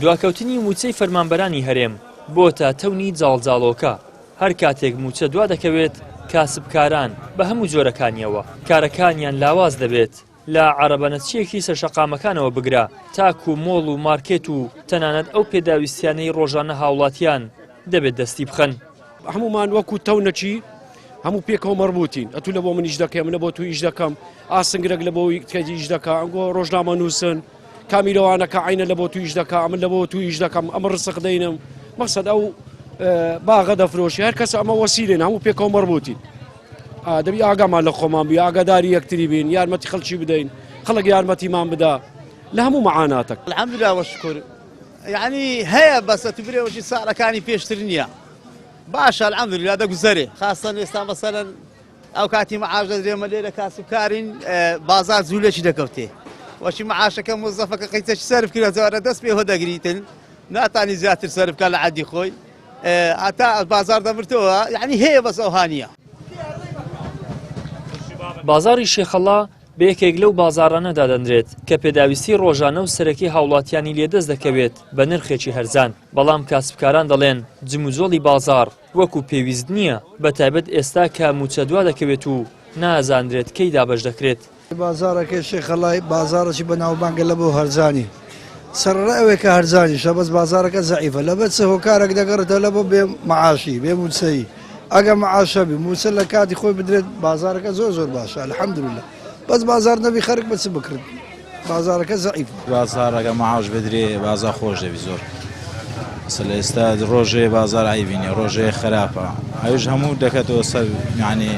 دواکەوتنی مووچەی فەرمانبەرانی هەرێم بۆتە تەونی جاڵجاڵۆکە، هەر کاتێک مووچە دوادەکەوێت کاسبکاران بە هەموو جۆرەکانیەوە کارەکانیان لاواز دەبێت، لە عەرەبەنەچییەکی سەرشەقامەکانەوە بگرە تاکو مۆڵ و مارکێت و تەنانەت ئەو پێداویستیانەی ڕۆژانە هاوڵاتیان دەبێت دەستی بخەن. هەموومان وەکو تەونەکی هەموو پێکەوە مەڕبوتین ئەتوو لە بۆ من ئیش دەکەی من لە بۆ تو ئیش دەکەم ئاسنگرەک لە بۆ ئیش دەکا ئەنگۆ ڕۆژنامە نووسن کامیرەوانەکە عینە لە بۆ تو ئیش دەکا ئەمن لە بۆ تو ئیش دەکەم ئەمە ڕسق دەینم مەقسەد ئەو باغە دەفرۆشی هەر کەس ئەمە وەسیلێن هەموو پێکەوە مەڕبوتین دەبی ئاگامان لە خۆمان بی ئاگاداری یەکتری بین یارمەتی خەڵکی بدەین خەڵک یارمەتیمان بدا لە هەموو معاناتەک. الحمدلله وشکر یعنی هەیە بەسە تو برێوەکی ساڵەکانی پێشتر نییە باشە الحمدلله دەگوزەرێ خاصەن ئێستا مەسەلەن ئەو کاتی معاش دەدرێمە لێرە کاسبکارین بازار جوولێکی دەکەوتێ وەچی معاشەکە مۆزەفەکە قەیتەکی سەرف کرد جارە دەست پێوە دەگریتن ناتانی زیاتر سەرف بکە لە عەدی خۆی هەتا بازار دەبرتەوە یعنی هەیە بەس ئەوها نییە. بازاڕی شێخەڵا بە یەکێک لەو بازاڕانە دادەنرێت کە پێداویستی ڕۆژانە و سەرەکی هاوڵاتیانی لێدەست دەکەوێت بە نرخێکی هەرزان، بەڵام کاسبکاران دەڵێن جموجۆڵی بازاڕ وەکو پێویست نییە، بەتایبەت ئێستا کە مووچە دوادەکەوێت و نازانرێت کەی دابەش دەکرێت. بازاڕەکەی شێخەڵای بازاڕێکی بەناوبانگە لە بۆ هەرزانی سەرەڕای ئەوەی کە هەرزانیشە بەس بازاڕەکە زەعیفە لەبەر چ هۆکارێک دەگەڕێتەوە لە بۆ بێ معاشی بێ مووچەیی ئەگە معاشە بی مووچە لە کاتی خۆی بدرێت بازاڕەکە زۆر زۆر باشە الحمدلله بەس بازاڕ نەبی خەرک بە چ بکڕن بازاڕەکە زەعیفە. بازاڕەکە معاش بدرێ بازاڕ خۆش دەبی زۆر مەسەلە ئێستا ڕۆژێ بازار عیبی نیە ڕۆژێ خراپە ئەوش هەموو دەکەتەوە سەر یعنی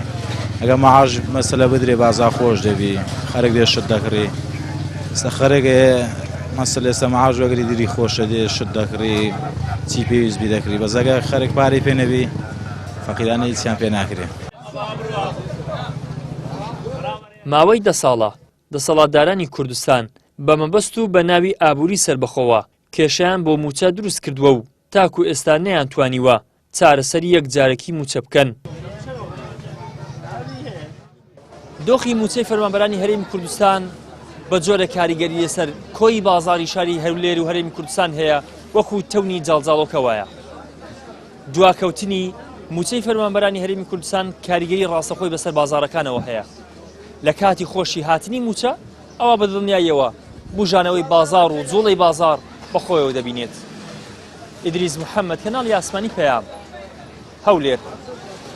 ئەگە معاش مەسەلە بدرێ بازار خۆش دەبی خەرک دێ شت دەکڕی ئێستا خەرک مەسەلە ئێستا معاش وەگری دری خۆشە دێ شت دەکڕی چی پێویست بی دەکڕی بەس ئەگە خەرک پارەی پێ نەبی فەقیرانە هیچیان پێ ناکرێ. ماوەی دە ساڵە دەسەڵاتدارانی کوردستان بە مەبەست و بە ناوی ئابووری سەربەخۆوە کێشەیان بۆ مووچە دروست کردووە و تاکو ئێستا نەیانتوانیوە چارەسەری یەکجارەکی مووچە بکەن. دۆخی مووچەی فەرمانبەرانی هەرێمی کوردستان بە جۆرێک کاریگەری لەسەر کۆی بازاری شاری هەولێر و هەرێمی کوردستان هەیە وەکو تەونی جاڵجاڵۆکە وایە. دواکەوتنی مووچەی فەرمانبەرانی هەرێمی کوردستان کاریگەری ڕاستەخۆی بەسەر بازارەکانەوە هەیە. لە کاتی خۆشی هاتنی مووچە ئەوا بە دڵنیاییەوە بوژانەوەی بازاڕ و جوڵەی بازاڕ بەخۆیەوە دەبینێت. ئیدریس محەممەد، کەناڵی ئاسمانی پەیام، هەولێر.